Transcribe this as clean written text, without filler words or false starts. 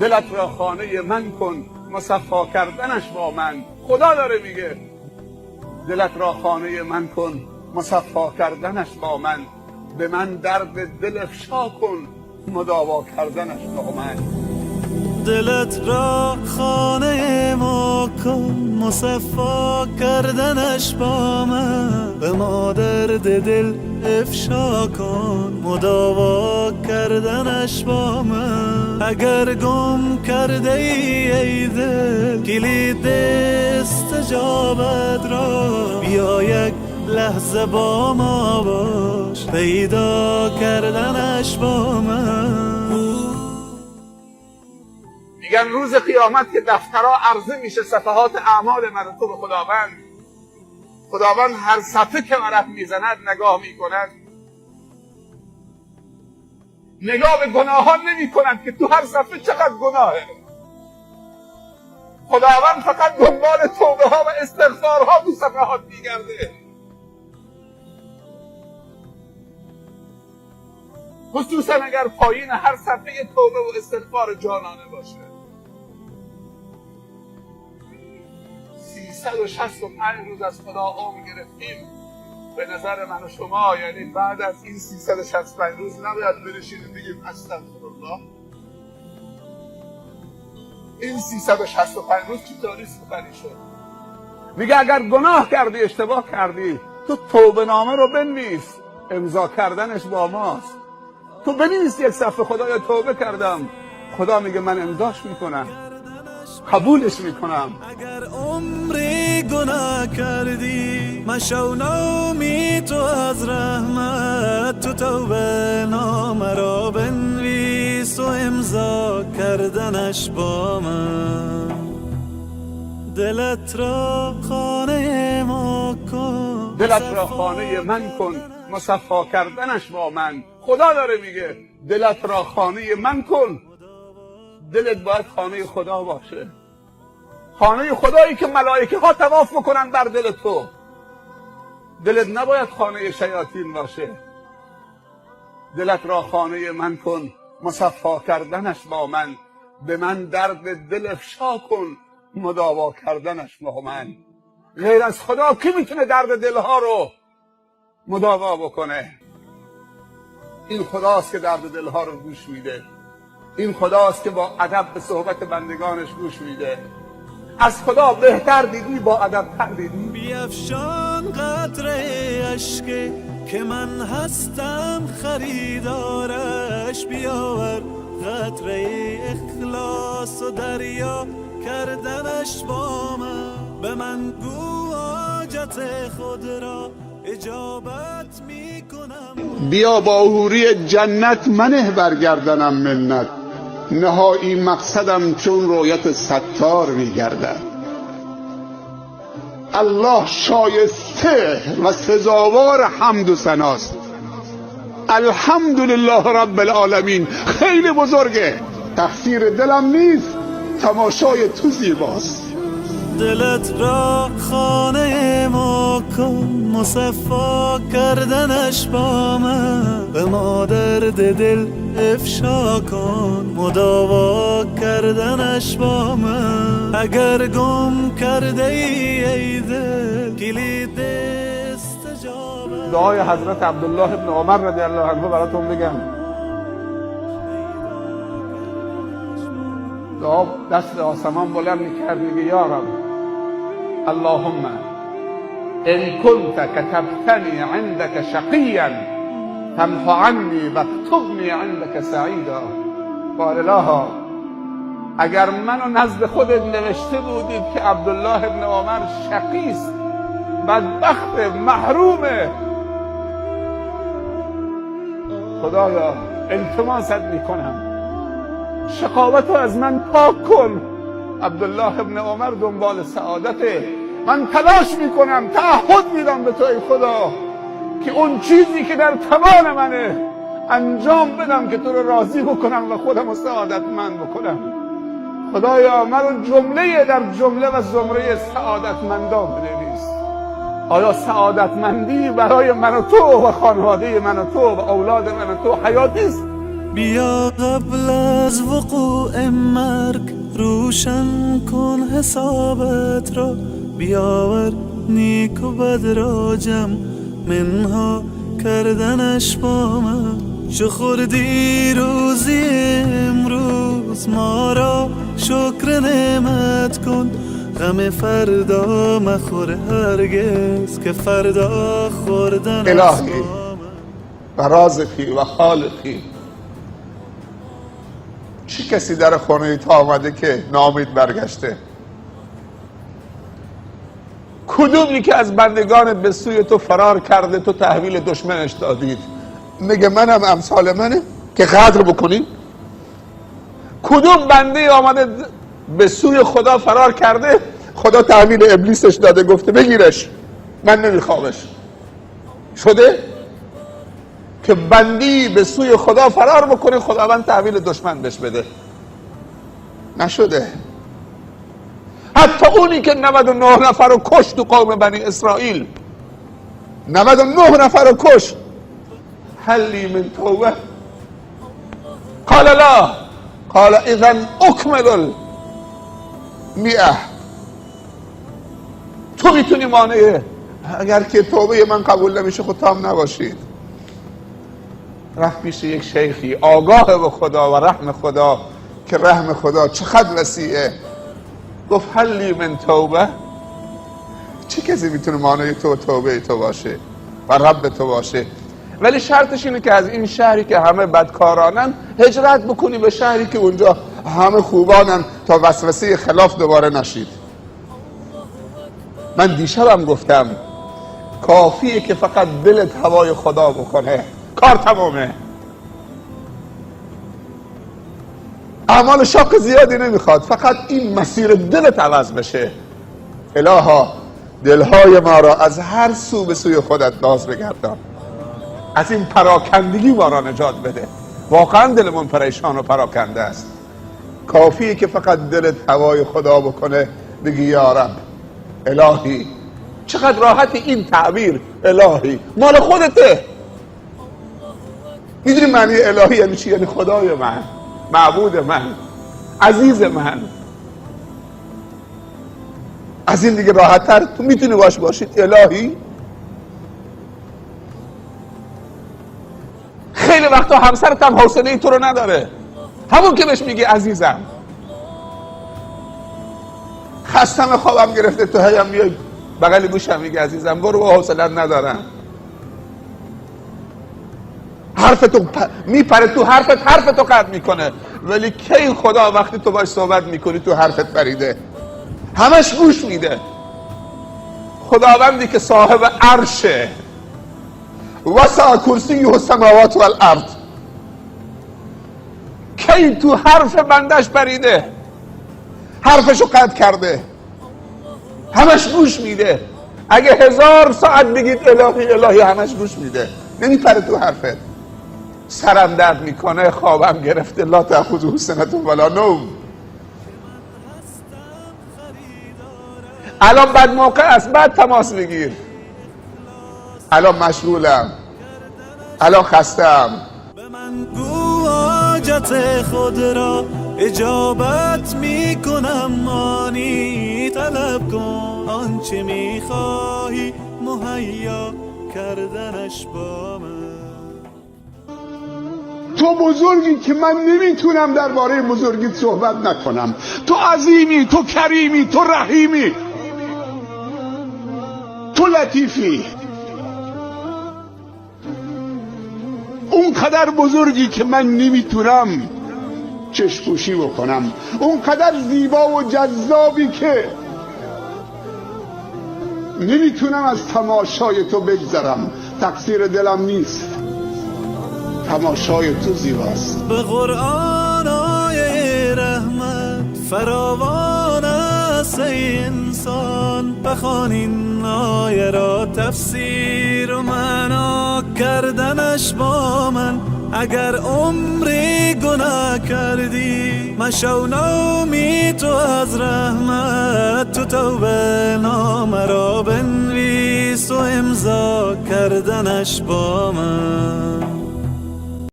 دلت را خانه من کن، مصفا کردنش با من. خدا داره میگه دلت را خانه من کن، مصفا کردنش با من. به من درد دل افشا کن، مداوا کردنش با من. دلت را خانه ما کن، مصفا کردنش با من. به ما درد دل افشا کن، مداوا کردنش با من. اگر گم کرده ای دل، کلید استجابت را، بیا یک لحظه با ما باش، پیدا کردنش با من. میگن روز قیامت که دفترها عرضه میشه، صفحات اعمال من و تو به خداوند، خداوند هر صفحه که ورق میزند نگاه میکند، نگاه به گناهان نمیکند که تو هر صفحه چقدر گناهه. خداوند فقط دنبال توبه ها و استغفارها تو صفحات میگرده. خصوصا اگر پایین هر صفحه توبه و استغفار جانانه باشه. 365 روز از خدا عمر گرفتیم. به نظر من و شما یعنی بعد از این 365 روز نباید بنشینیم بگیم استغفرالله. این 365 روز چطوری سپری شد؟ میگه اگر گناه کردی، اشتباه کردی، تو توبه نامه رو بنویس، امضا کردنش با ماست. تو بنویس یک صفحه خدایا توبه کردم، خدا میگه من امضاش میکنم، قبولش میکنم. اگر عمری گناه کردی، مشو نومید تو از رحمت، تو توبه نامه را بنویس و امضا کردنش با من. دلت را خانه ما کن، دلت را خانه من کن، مصفا کردنش با من. خدا داره میگه دلت را خانه من کن. دلت باید خانه خدا باشه، خانه خدایی که ملائکه ها طواف بکنن بر دل تو. دلت نباید خانه شیاطین باشه. دلت را خانه من کن، مصفا کردنش با من. به من درد دل افشا کن، مداوا کردنش با من. غیر از خدا کی میتونه درد دلها رو مداوا بکنه؟ این خداست که درد دلها رو گوش میده. این خداست که با ادب به صحبت بندگانش گوش میده. از خدا بهتر دیدی، با ادب تر دیدی. بیفشان قطره اشک که من هستم خریدارش، بیاور قطره اخلاص و دریا کردنش با من. به من گو حاجت خود را اجابت میکنم. بیا با حوری جنت منه برگردنم منت، نهایی مقصدم چون رویت ستار میگردد. الله شایسته و سزاوار حمد و ثناست. الحمدلله رب العالمین. خیلی بزرگه، تقصیر دلم نیست، تماشای تو زیباست. دلت را خانه ما کن، مصفا کردنش با من. به ما درد دل افشا کن، مداوا کردنش با من. اگر گم کرده ای دل، کلید استجابت. دعای حضرت عبدالله ابن عمر رضی الله عنه براتون بگم. دعا دست آسمان بلند میکرد، میگه یا رب اللهم ان كنت كتبتني عندك شقيا فامح عني واكتبني عندك سعيدا. بار الها اگر منو نزد خودت نوشته بودید که عبدالله ابن عمر شقیست، بدبخت، محرومه، خدایا التماست میکنم شقاوت رو از من پاک کن. عبدالله ابن عمر دنبال سعادته. من تلاش میکنم، تعهد میدم به تو ای خدا که اون چیزی که در توان منه انجام بدم که تو رو راضی بکنم و خودم رو سعادتمند بکنم. خدایا من جمله در جمله و زمره سعادتمندان بنویس. آیا سعادتمندی برای من و تو و خانواده من و تو و اولاد من و تو حیاتی است؟ بیا قبل از از وقوع مرگ روشن کن حسابت را، بیاور نیک و بد را جمع، منها کردنش با من. چو خوردی روزی امروز ما را شکر نعمت کن، غم فردا مخور هرگز که فردا خوردن الهی و رازقی و خالقی. چه کسی در خانه تا آمده که ناامید برگشته؟ کدومی که از بندگانت به سوی تو فرار کرده تو تحویل دشمنش دادید؟ میگه منم امثال منه که قدر بکنی؟ کدوم بنده آمده به سوی خدا فرار کرده خدا تحویل ابلیسش داده گفته بگیرش من نمیخوامش؟ شده که بندی به سوی خدا فرار بکنه خداوند تحویل دشمن بهش بده؟ نشده. حتی اونی که 99 نفر رو کشت تو قوم بنی اسرائیل، 99 نفر رو کشت، هل لی من توبه؟ قال لا، قال اذا اکمل المئه. تو میتونی مانعه اگر که توبه من قبول نمیشه خود تام نباشید. رفت پیش یک شیخی آگاه به خدا و رحم خدا که رحم خدا چقدر وسیعه. گفت هل لی من توبه؟ چه کسی میتونه مانع تو توبه تو باشه و رب تو باشه؟ ولی شرطش اینه که از این شهری که همه بدکارانن هجرت بکنی به شهری که اونجا همه خوبانن تا وسوسه خلاف دوباره نشید. من دیشبم گفتم کافیه که فقط دلت هوای خدا بکنه، کار تمامه. اعمال شاق زیادی نمیخواد، فقط این مسیر دلت عوض بشه. الها دلهای ما را از هر سو به سوی خودت باز بگردان، از این پراکندگی ما را نجات بده. واقعا دلمون پریشان و پراکنده است. کافیه که فقط دلت هوای خدا بکنه، بگی یا رب الهی. چقدر راحت این تعبیر الهی مال خودته. میدونی معنی الهی یعنی چی؟ یعنی خدای من، معبود من، عزیز من. از این دیگه راحت تر تو میتونی باش باشید الهی. خیلی وقتا همسرت هم حوصله تو رو نداره، همون که بهش میگی عزیزم. خستم خوابم گرفته، تو هیم میای بغل گوشم میگی عزیزم برو با حوصله ندارم. حرف تو میپره تو حرفت، حرف تو قطع میکنه. ولی کی خدا وقتی تو باش صحبت میکنی تو حرفت پریده، همش گوش میده. خداوندی که صاحب عرشه، وسع کرسیه السماوات والارض، کی تو حرف بندش پریده، حرفشو قطع کرده، همش گوش میده. اگه 1000 ساعت بگید الهی الهی همش گوش میده، نمیپره تو حرفت. سرم درد میکنه، خوابم گرفته، لا تأخذه سنة ولا نوم. الان بعد موقع است، بعد تماس بگیر. الان مشغولم، الان خستم. به من گو حاجت خود را اجابت میکنم، مانی طلب کن آنچه میخواهی مهیا کردنش با من. تو بزرگی که من نمیتونم درباره بزرگیت صحبت نکنم. تو عظیمی، تو کریمی، تو رحیمی، تو لطیفی. اونقدر بزرگی که من نمیتونم چشم‌پوشی بکنم، اونقدر زیبا و جذابی که نمیتونم از تماشای تو بگذرم. تقصیر دلم نیست، تماشای تو زیباست. به قرآن آیه رحمت فراوان است ای انسان، بخوان این آیه را تفسیر و معنا کردنش با من. اگر عمری گناه کردی مشو نومید تو از رحمت، تو توبه نامه را بنویس و امضا کردنش با من.